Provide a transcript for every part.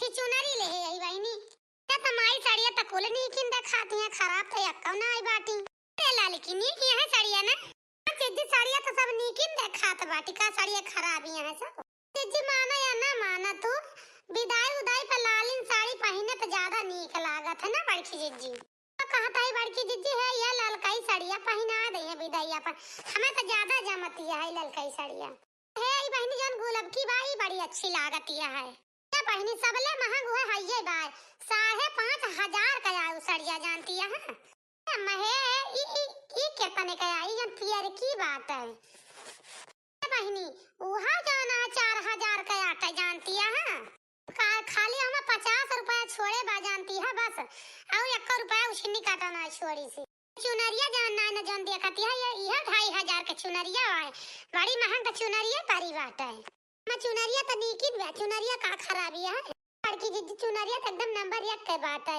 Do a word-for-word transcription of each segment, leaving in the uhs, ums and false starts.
थी चुनरी लेहे आई बहिनी। त माई सड़िया त कुल नीकिन देखाती है, खराब त यक्कौ ना आई बाटी। ए लालकी नीक है सड़िया ना। जिज्जी सड़िया त सब नीकिन देखात बाटी, का सड़िया खराब ही है सब। जिज्जी माना या ना माना तू, बिदाई उदाई पर लालिन साड़ी पहिने त ज्यादा नीक लागत है ना बड़की जिज्जी। तो कहत है बड़की जिज्जी है, यह ललकई सड़िया पहिना दे है बिदाइया पर, हमें त ज्यादा जमतिया है ललकई सड़िया। हे ई बहिनी जौन गुलबकी बा, ई बड़ी अच्छी लागतिया है। ए बहिनी सबले महंग उहे हइये बा, साढ़े पाँच हजार का आऊ सड़िया जानतिया है। ए महे, ई, ई, ई केतने का आई, जौन पियरकी बाटे। ए बहिनी, उहा जौन है चार हजार का आटे जानतिया है। का खाली हमें पचास रुपया छोड़े बा जानती है बस, अउर एक्को रुपया उछिन्नी काटा ना छोड़ी सी। चुनरिया जौन ना, ना जौन देखती है, ये, यह ढाई हजार के चुनरिया है, बड़ी महंग के चुनरिया परी बाटे। मैं चुनरिया त नीकिन बा, चुनरिया का खराबी है? बड़की जिज्जी चुनरिया त एकदम नंबर एक के बाटे।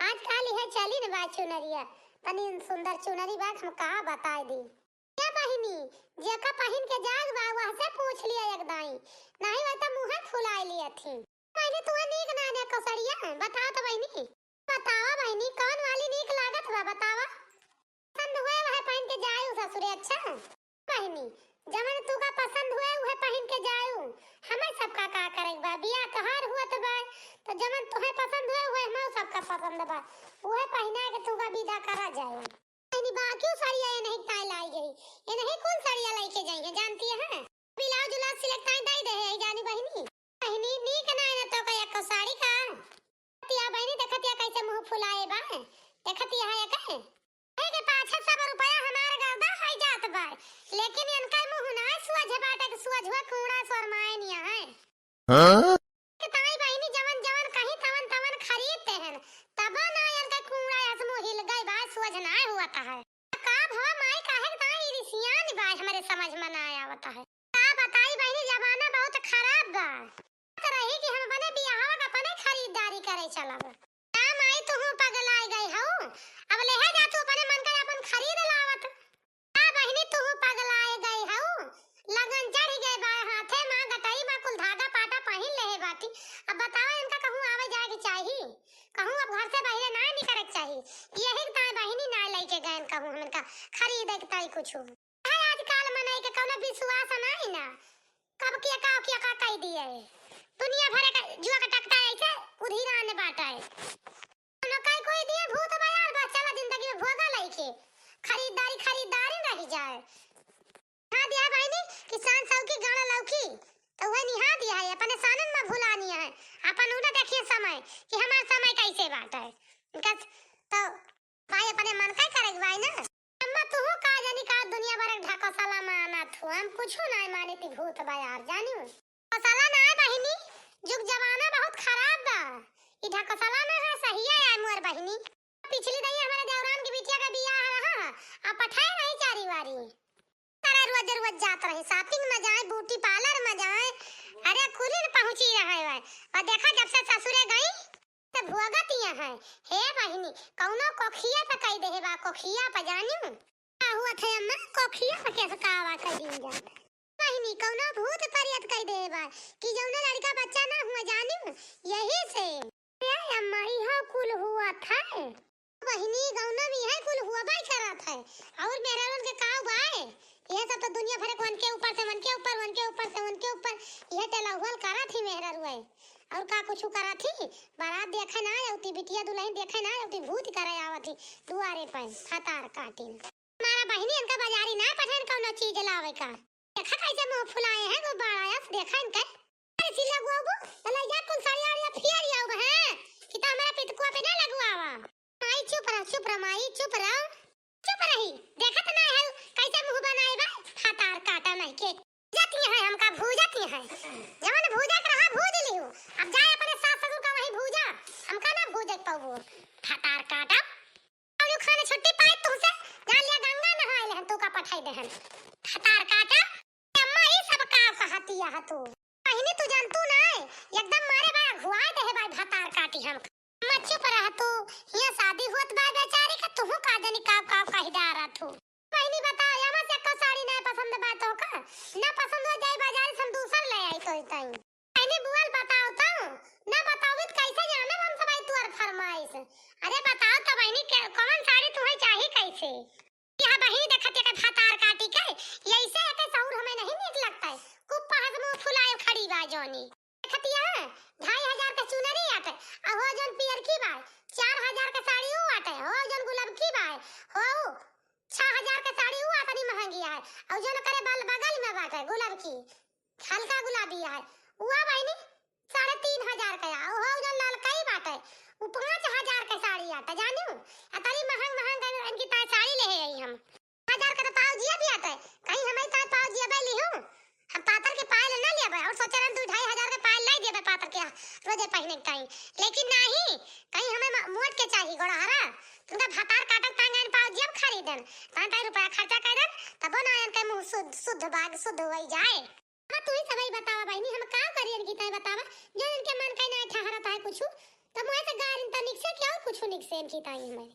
आजकल यह चली न बा चुनरिया, तनी सुंदर चुनरी बा, हम कहाँ बताए दी। ए बहिनी, जेका पहिन के जाग बा, वहसे पूछ लिया एक दाई, नहीं वह त मुँहे फुलाए लिया थी। बहिनी, तुहे नीक ना ने कसड़िया, बताओ तो बहिनी। बतावा बहिनी, कौन वाली नीक लागत बा, बतावा। पसंद हुए वह पहिन के जायू ससुरे, अच्छा। बहिनी, जवन तू का पसंद हुए उहे पहिन के जायू। हमें सबका का करे बा, बियाह तोहार हुआ तो बा, तो जवन तुहे पसंद हुए उहे हम सबका पसंद बा, उहे पहिना के तू का विदा करा जाए। बहिनी, बाकियो सड़िया ये नहीं ताई लाई गई, ये नहीं कौन सड़िया लेके जाई है, जानती है? ब्लाउज उलाउज सिलक ताई दे दे है जानी बहिनी। बहिनी, नीक ना है ना तो का एको साड़ी का। तिया बहिनी, देखतिया कैसे मुँह फुलाए बा, देखतिया है के? ए के पाछे सब रुपया हमार गर्दा होई जात बा, लेकिन इनका मुँह ना सुअझ बाटे के सुअझ हुआ कूड़ा शर्माए निया है। हाँ? के ताई बहिनी जवन जवन कहीं तवन तवन खरीदते हैं, तब ना इनका कूड़ा अस मुँह हिल गई बा, सुअझ ना हुआ है। का भवा माई काहे के ताई रिसियान बा, हमरे समझ में ना आवत है। का बताई बहिनी, जमाना बहुत खराब बा। तो रही कि हम अपने बियाहवा का अपने खरीदारी करे चलब। का माई, तुहू पगलाए गई हऊ? अब लेहे जा तू अपने मन का अपन खरीद लावत। का बहिनी, तुहू पगलाए गई हऊ? लगन चढ़ गए बा हाथे मा, गटई मा कुल धागा पाटा पहिन लेहे बाटी। अब बतावा, इनका कहूँ आवे जाए के चाही? कहूँ अब घर से बाहरे ना निकले के चाही? यही के ताई बहिनी ना लेके गए कहूँ हम इनका खरीदे के ताई कुछ। है आजकल मनई के कौनो विश्वास नहीं ना। कब के का, के का कह दिए। दुनिया भर के जुआ के टकटा ऐसे उधिरान बाटे। कौनो कह कोई दिए भूत बयार बा, चला जिंदगी में भोगा लइके। खरीदारी, खरीदारी रह जाए। हाँ दिया बहिनी, किसान सौकी गाड़ा लौकी, तो वह निहा दिया है, अपने सानन में भुला निया है। अपन उन्हें देखिए समय, कि हमार समय कैसे बाटे। इनका तो भाई अपने मन का करे भाई ना। अम्मा, तुहू का जानी का दुनिया भर के ढकोसला मानत हो, हम कुछू नाय मानी ती भूत बयार, जानी। ढकोसला नाय बहिनी, जुग जमाना बहुत खराब बा। ई ढकोसला ना है, सहिया है मोर बहिनी। पिछली दई हमारे देवरान के बिटिया का बियाह रहा, आ पठाए नहीं चारी वारी। अरे रोज रोज जात रही, shopping में जाए, beauty parlour में जाए, अरे कुली न पहुँची रहे है। और देखा जब से ससुरे गई, त भोगत यहाँ है। हे बहिनी, कौनो कोखिया पे कह दे बा, कोखिया पे जानी। का हुआ थे अम्मा, कोखिया पे कैसे कावा कर दी जा? बहिनी, कौनो भूत परियत कह दे बा कि जौनो लड़का बच्चा ना हुआ जानी, यही से। ए अम्मा, इहो कुल हुआ था। बहिनी, गौना में यह कुल हुआ बाई करत है। और मेहरारून के काव बाय? यह सब तो दुनिया भर के उनके ऊपर से, उनके ऊपर, उनके ऊपर से, उनके ऊपर यह टेलाहुअल करत ही मेहरारू है। और का कुछ करत ही? बारात देखे ना आवती, बिटिया दुल्हन देखे ना आवती, भूत करे आवत ही दुआरे पर, फतार काटिन। हमारा बहिनी इनका बाजारी ना पठाइन कौनो चीज लावे का। देखा कैसे मुंह फुलाए हैं गुब्बारा यस, देखा इनका। अरे चिल्ला गुआबू, तो ले जा कुल साड़ी आड़ी फेर आऊ है, कि तो हमारा पितकुआ पे ना लगुआवा। माई चुप रह, चुप रह, माई चुप रह। चुप रही, देखत ना है कैसे मुंह बनाए बा, फतार काटा नहीं के। जाती है हमका भूजती है, जवन भूजा के रहा भूज लिहू। अब जाए अपने सास ससुर का वही भूजा, हमका ना भूजे के पाबू। फतार काटा। अउर खाने छुट्टी पाए तुमसे, जान लिया गंगा नहाए लेहन, तू का पठाई देहन। फतार काटा, अम्मा ई सब का कहतिया ह तू? बहिनी तू जानतू ना, एकदम मारे बा अघुआए देहे बाई फतार काटी हम। अम्मा चुप रह तू, हियां शादी होत बा बेचारी का, तुहू का जानी का का कहि डारा तू। बहिनी बताओ, एमा से एको साड़ी ना पसंद बा तो का? ना पसंद हो जाई बाजार से हम दूसर ले आई तोरी ताई। बहिनी बुआल बताओ तो, ना बताओगी यह बहिनी देखत एकर भातार काटी के, यैसे एकर सहूर हमें नहीं नीक लगता है। कुप्पा हस मुंह फुलाए खड़ी बा जौनी। देखत यह ढाई हजार के चुनरी आटे, आ हो जौन पियरकी बा, चार हजार के साड़ी ऊ आटे, हो जौन गुलबकी बा, हो छह हजार के साड़ी ऊ अतनी महंगी है, और जौन करे बल बगल में बाटे गुलबकी, हल्का गुलाबी है, ऊ बहिनी साढ़े तीन हजार के, आ ओहो जौन ललकई बाटे, ऊ पाँच हजार के साड़ी आटे, जानियो। अतनी महंग महंग इनकी ताई साड़ी ले आई हम। हजार के तो पाव जिया भी आटे, कहीं हमें ताई पाव जिया बे लिहू, हम पातर के पायल ना लेबे, और सोचे रहन दू ढाई हजार के पायल लाई देबे पातर के रोजे पहने के ताई, लेकिन नहीं, कहीं हमें म-, मोट के चाही गोड़हरा, तुमका भातार काटक तांगन पाव जिया खरीदन, ताई ताई रुपया खर्चा कर देन, तबो ना इनके मुंह शुद्ध, शुद्ध बाग शुद्ध होई जाए। अब तू ही सबई बतावा बहिनी, हम का करी इनकी ताई बतावा, जो इनके मन का ना ठहरत है कुछ, तो मुँह से गार इनता निकसे कि और कुछ निकसे इनकी ताई हमारी।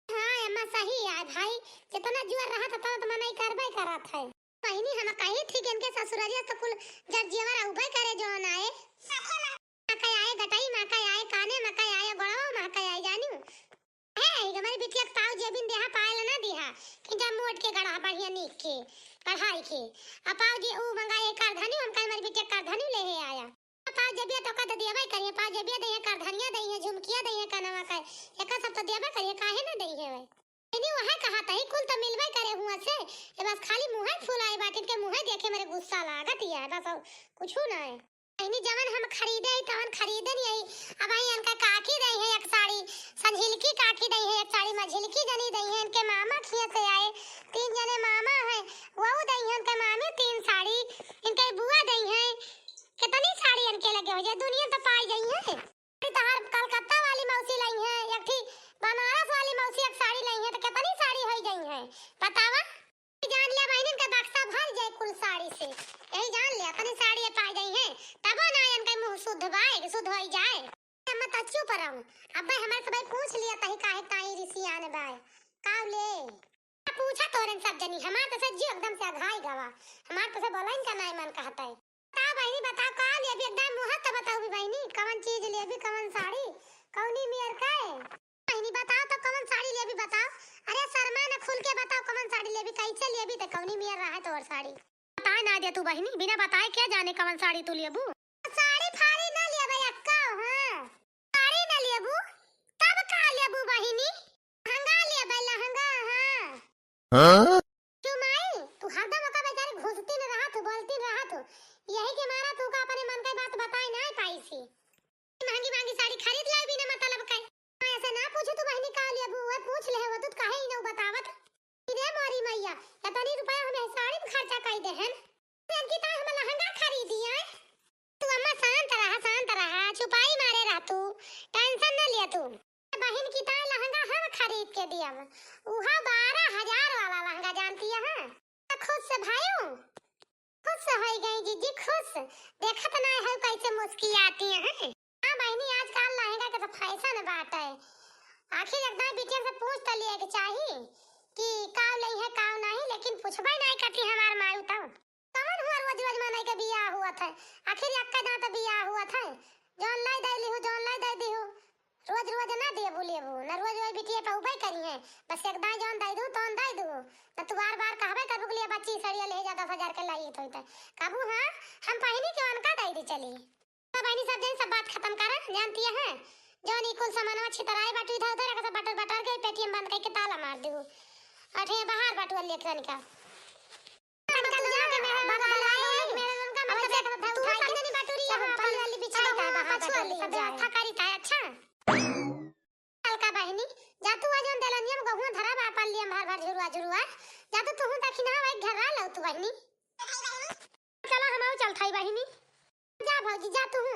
हाँ अम्मा, सही है भाई, जितना जुआर रहा था, उतना तो मनई करबे करत है। बहिनी, हम कही थी कि इनके ससुररिया तो कुल जर जेवर उबे करे जौन आए। माँ का आए, गटई माँ का आए, काने माँ का आए, गोड़वा माँ का आए, जानियो। है, हमारी बिटिया के पाव जेबिन देहा, पायल ना दिहा, कि जब मोट के गढ़ा बढ़िया नीक के, पढ़ाई के। आ पाव जी ऊ मंगाए करधनी, हमका हमारी बिटिया करधनी ले हे आया। पाव जेबिया तो का तो देबे करिए, पाव जेबिया दइहे, करधनिया दइहे, झुमकिया दइहे, कनवा का, एका सब तो देबे करिए, काहे ना दइहे भाई? इनी वह कहा तही कुल तो मिलबे करे हुआ से, ये बस खाली मुँहे फुलाए बाटिन के मुँहे देखे मेरे गुस्सा लागत ही है, बस और कुछ ना है। इनी जवन हम खरीदे ही तवन खरीदे नहीं आई, अब आई इनका काकी दइहे एक साड़ी, संझिलकी काकी दइहे एक साड़ी, मझिलकी जनी दइहे, इनके मामा खिया से आए, तीन जने मामा हैं, वो दइहे इनके मामी तीन साड़ी, इनके बुआ दइहे, कितनी साड़ी इनके लगे हो जाए, दुनिया तो पाई गई है। अरे तहार कलकत्ता वाली मौसी लाई है, एक ठी बनारस वाली मौसी एक साड़ी लाई है, तो कितनी साड़ी होई गई है, बतावा? जान लिया बहिनी, इनका बक्सा भर जाए कुल साड़ी से, यही जान लिया, तनी साड़ी पाई गई है, तबो ना इनका मुंह शुद्ध बाए, शुद्ध होई जाए। अम्मा तो चुप रहो, अब भाई हमारे से भाई पूछ लिया तही काहे ताई रिसियान बाए, काव ले? पूछा तोरन सब जनी, हमार तो से जियो एकदम से अघाई गवा, हमार तो से बोला इनका नाई मन कहता है। बताओ बहिनी, बताओ का लेबी, एकदम मुँह तो बताओ भी बहिनी, कवन चीज लेबी, कवन साड़ी, कौनी मेर का है? बहिनी बताओ तो कवन साड़ी लेबी बताओ। अरे शर्मा न, खुल के बताओ कवन साड़ी लेबी, कैसे लेबी, तो कौनी मेर रहा है तोर साड़ी। बताए ना दे तू बहिनी, बिना बताए क्या जाने कवन साड़ी तू लेबू। साड़ी फाड़ी ना लेबे अक्का, हाँ। साड़ी ना लेबू, तब का लेबू बहिनी? लहंगा लेबे, लहंगा, हाँ। हाँ? क्यों माई, तू हरदम ओका बेचारी घुसती न रहत हो, बोलती न रहत हो। यही के मारा तू का अपने मन के बात बताए ना पाई सी। महंगी महंगी साड़ी खरीद लाई बिना मतलब के। हाँ, ऐसे ना पूछू तू बहिनी का लेबू, वह पूछ ले वो तू काहे ही ना बतावत। रे मोरी मैया, इतनी रुपया हमें साड़ी में खर्चा कर दे हैं। इनकी ताई हम लहंगा खरीदी है। तू अम्मा शांत रहा, शांत रहा, चुपाई मारे रह तू, tension न लिया तू। बहिन की ताई लहंगा हम खरीद के दिया, उहा बारह हजार वाला लहंगा जानती है। तो खुश से भाई, खुश हो गई जीजी, खुश। देखत ना है कैसे मुस्कियाती हैं। हाँ बहिनी, आजकल लहंगा के तो fashion बाटे। आखिर एक दाई बिटिया से पूछ तो लिए के चाही कि काव लई है काव नहीं, लेकिन पूछबे नहीं करती हमार माई तो। कवन हुआ रोज रोज मनई के बियाह हुआ था, आखिर एक का दांत बियाह हुआ था, जौन लाई दे लिहू, जौन लाई दे दिहू। रोज रोज ना देबू लेबू, ना रोज रोज बिटिया पे उबे करी है, बस एक दाई जौन दे दू तौन दे दू, ना तू बार बार कहबे करबू के लिए बच्ची सड़िया ले जा दस हजार के लाई तो होता। कबू हाँ, हम पहिनी के उनका दे दी चली। तो बहिनी सब जन सब बात खत्म कर, जानती है, जौन ई कुल सामानवा छितराए बाटू इधर उधर, एकर सब बटर बटर के पेटीएम बंद करके ताला मार दू। अठे बाहर बाटू लेके निकाल। तू जाके मेरे बंगला में, मेरे उनका अब मतलब तू उठा के सब जनी बाटू रही है, पल्ली वाली बिछाई है, बाहर बाटू सब जनी अच्छा करी था, अच्छा। हल्का बहिनी, जा तू आ जौन देलनिया में गहुआ धरा बा पल्ली में भर भर झुरुआ झुरुआ, जा तू तुहू दखिना वही घर रह लो तू बहिनी। चला हम आऊ चल थाई बहिनी। जा भौजी, जा तुहू।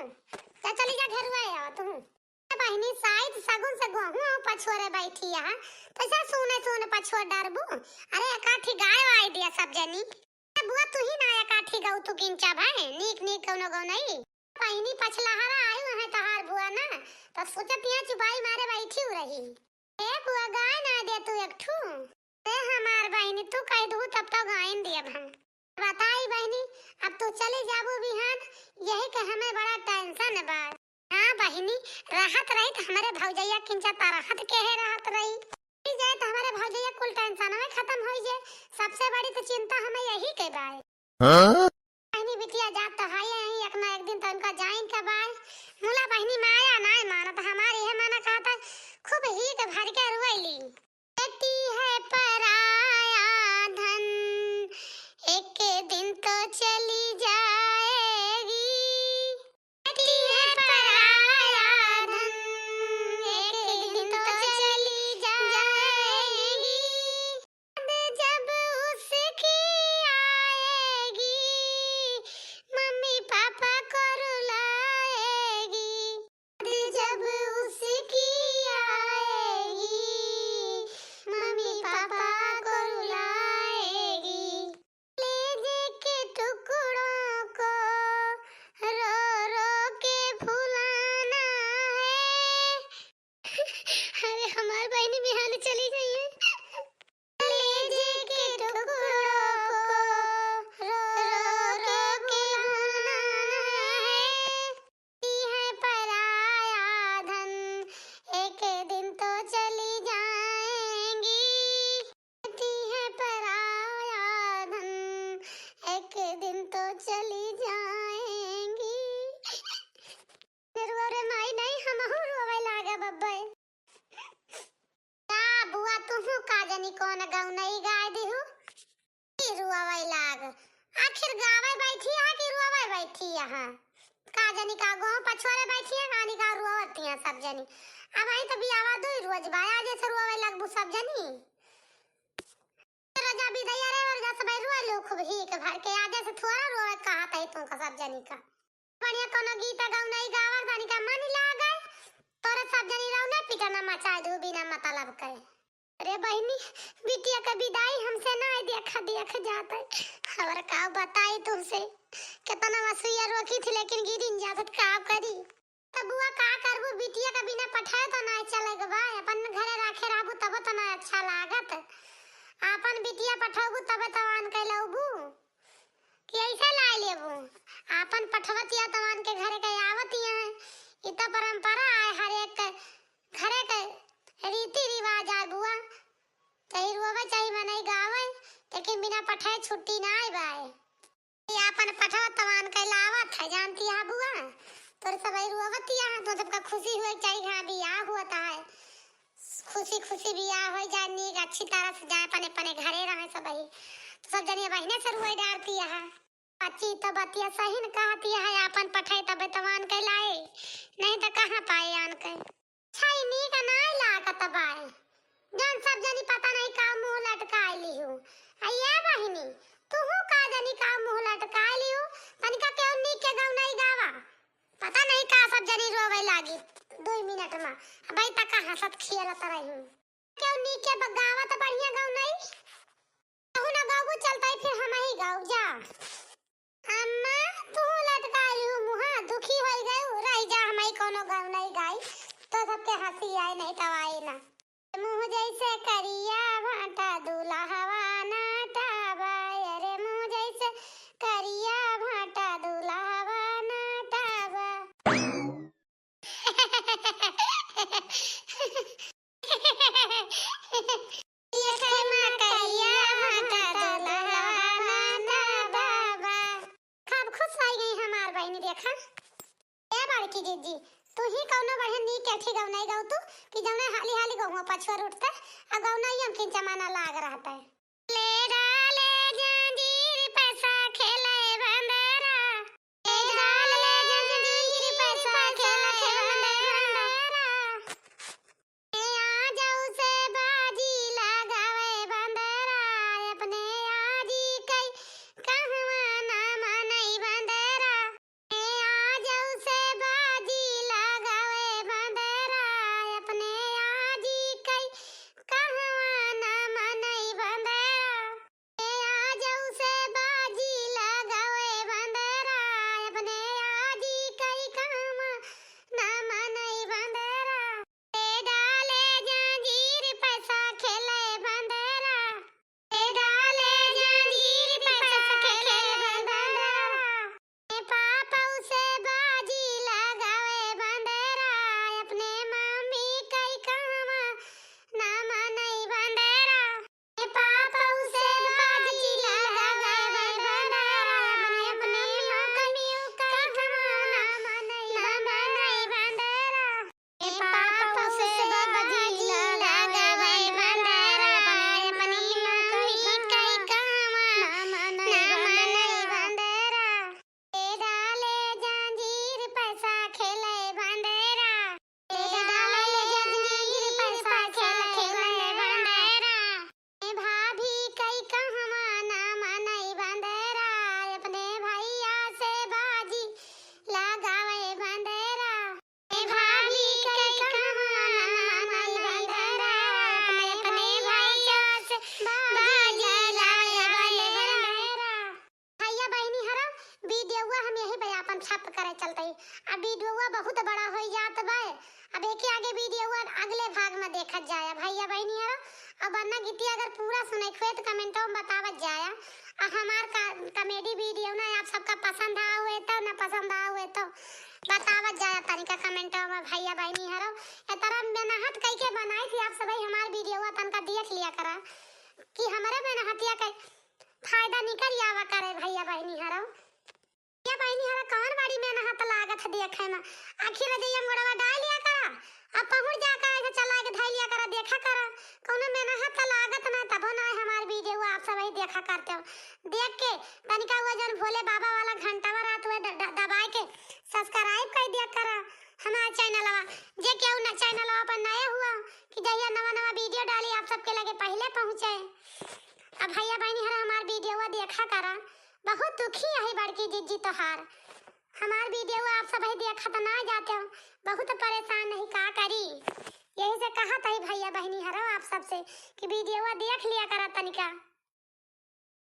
जा चली जा घरुआ आवा तुहू। ए बहिनी, साइत सगुन से गहुआ पछोरे बैठी है। कैसे सूने सूने पछोर डरबू? अरे एकाठी गाय वाई दिया सब जनी। ए बुआ, तू ही ना एकाठी गौ तू किंचा भाई, नीक नीक कौनो गौ नहीं। बहिनी पछलहरा आयु है तहार बुआ ना, तो सोचत यहाँ चुपाई मारे बैठी रही। ए बुआ, गाय ना दे तू एक ठू। ए हमार बहिनी, तू कह दू तब तो गायन दियब हम। बताई बहिनी, अब तू चली जाबू बिहान, यही के हमें बड़ा tension बा। हाँ बहिनी, रहत रही तो हमारे भौजैया किंचा तरहत के है रहत रही। चली जाए तो हमारे भौजैया कुल tension में खत्म होई जे। सबसे बड़ी तो चिंता हमें यही के बाय। हाँ? बहिनी बिटिया जात तो है यही, एक ना एक दिन तो उनका जाइन के बाय। मुला बहिनी माया नाय मानत, हमारी है माना कहता, खूब हीक भर के रुएली। बेटी है पराया धन, एक दिन तो चली जाएगी। बेटी है पराया धन, एक दिन तो चली जाएगी। जब उसकी आएगी, मम्मी पापा को रुलाएगी। जब उसकी आएगी, मम्मी पापा को रुलाएगी। कलेजे के टुकड़ों को रो रो के फुलाना है। अरे हमार बहिनी बिहान चली गई है। कलेजे के टुकड़ों को रो रो के फुलाना है। है पराया धन, एक दिन तो चली जाएंगी। बेटी है पराया धन, एक दिन तो चली जाएंगी। रुआ रे माई, नहीं हमहू रोवे लागे बब्बे। का बुआ, तुहू का जनी कौन गौनई गाय दिहू? की रुआवे लाग? आखिर गावे बैठी है कि रुआवे बैठी है? का जनी का गोह पछुआरे बैठी है, कानी का रुआवती है सब जनी। अब आई तो बियावा दुई रोज बा, आज से रुआवे लगबू सब जनी। रोजा बिदैया रे, रोजा सब रुआ लो खूब हीक भर के, आज से थोड़ा रुआवे कहा तही तुमका सब जनी का। बढ़िया कोनो गीत गौनई गावा, तनिका मन लागे। तोरे सब जनी रौने पिटना मचाए दू बिना मतलब के। अरे बहिनी, बिटिया का विदाई हमसे ना देखा देख जात है। और का बताई तुमसे, कितना वसुइया रोकी थी, लेकिन गिरिन जात, का करी? तब बुआ का करबू, बिटिया का बिना पठाए तो ना चले के बा, अपन घरे राखे रहबू तब तो ना अच्छा लागत। आपन बिटिया पठौबू तबे तो आन के लौबू। कि ऐसे लाए लेबू? आपन पठवतिया तमान के घरे के आवतिया है। इ त परंपरा आए, हर एक के घरे के रीति रिवाज आए बुआ। चाहे रोवे चाहे मनई गावे, लेकिन बिना पठाए छुट्टी ना आए बाए। ये आपन पठवा तमान के लावत है, जानती है बुआ? तोरे सब रोवतिया है, तो सबका खुशी हुए के चाहिए, हाँ, बियाह हुआ था है। खुशी खुशी बियाह होई जाए, नीक अच्छी तरह से जाए, अपने अपने घरे रहे सब ही। तो सब जनी बहिने से रुए डारती है। बच्ची तो बतिया सही न कहती है, आपन पठाई तबे तो आन के लाए, नहीं तो कहाँ पाए आन के। अच्छा, ई नीक नाय लागत बाए, जौन सब जनी पता नहीं का मुँह लटकाए लिहू। आ ये बहिनी, तुहू का जनी का मुँह लटकाए लिहू, तनिका केहू नीक के गौनई गावा। पता नहीं का सब जनी रोवे लागी दुई मिनट मा। अबे तक हंसत खियलत रही। केहू नीके ब-, गावा त बढ़िया गौनई। कहू ना गाबू चलता ही फिर हम ही गाऊ जा। अम्मा, तू लटकाई हूँ मुहा, दुखी होई गयू, रह जा हम ही कोनो गौनई गाई। तो सबके हंसी आए नहीं तो आए ना। मुँह जैसे करिया भाटा दुल्हवा नाटा बा, अरे मुँह जैसे करिया भाटा दुल्हवा नाटा बा। ये करिया भाटा दुल्हवा नाटा बा। खूब खुश होई गई हमार बहिनी, देखा। ए बड़की जीजी, तू ही कौनो बढ़िया नीक के ठीक गौनई गाऊ तू, कि जौने हाली हाली गहुआ पछुआ उठते, आ गौनई हम किन जमाना लाग रहते। ले डाले जंजीर पैसा खेले बंदरा, ले डाले जंजीर पैसा खेले बंदरा। आजऊ से बाजी लगावे बंदरा, अपने आजी कई कहवा ना मनई बंदरा। आजऊ से बाजी लगावे बंदरा, अपने आजी कई कहवा ना मनई बंदरा। ना गीतिया अगर पूरा सुने के हुए तो कमेंटों में बतावत जाया। आ हमार का कॉमेडी वीडियो ना आप सबका पसंद आवे तो ना पसंद आवे तो बतावत जाया तनिका कमेंटों में भैया बहनी हरो। ए तरह मेहनत कई के बनाई थी आप सभी हमार वीडियो तनका देख लिया करा कि हमरे मेहनतिया के फायदा निकल आवा करे भैया बहनी हरो। भैया बहनी हरो कौन बड़ी मेहनत लागत है देखे में। आखिर रजैया में गोड़वा डाल लिया करा, अब पहुँच जा करा, इधर चला के धै लिया करा, देखा करा, कौनो मेहनत तो लागत ना, तबो ना हमार वीडियो आप सब ही देखा करते हो। देख के तनिका वो जन भोले बाबा वाला घंटावा रात हुए ड-, ड-, दबाए के सब्सक्राइब कर दिया करा हमार चैनलवा। जे केहू ना चैनलवा पर नए हुआ कि जहिया नवा नवा वीडियो डाली आप सबके लगे पहले पहुँचे। अब भैया बहनी हरो हमार वीडियो देखा करा, बहुत दुखी है बड़की जिज्जी तोहार। हमार वीडियो आप सब ही देखत ना जाते हो, बहुत परेशान नहीं का करी। यही से कहत है भैया बहनी हरो आप सबसे कि वीडियो देख लिया करा तनिका।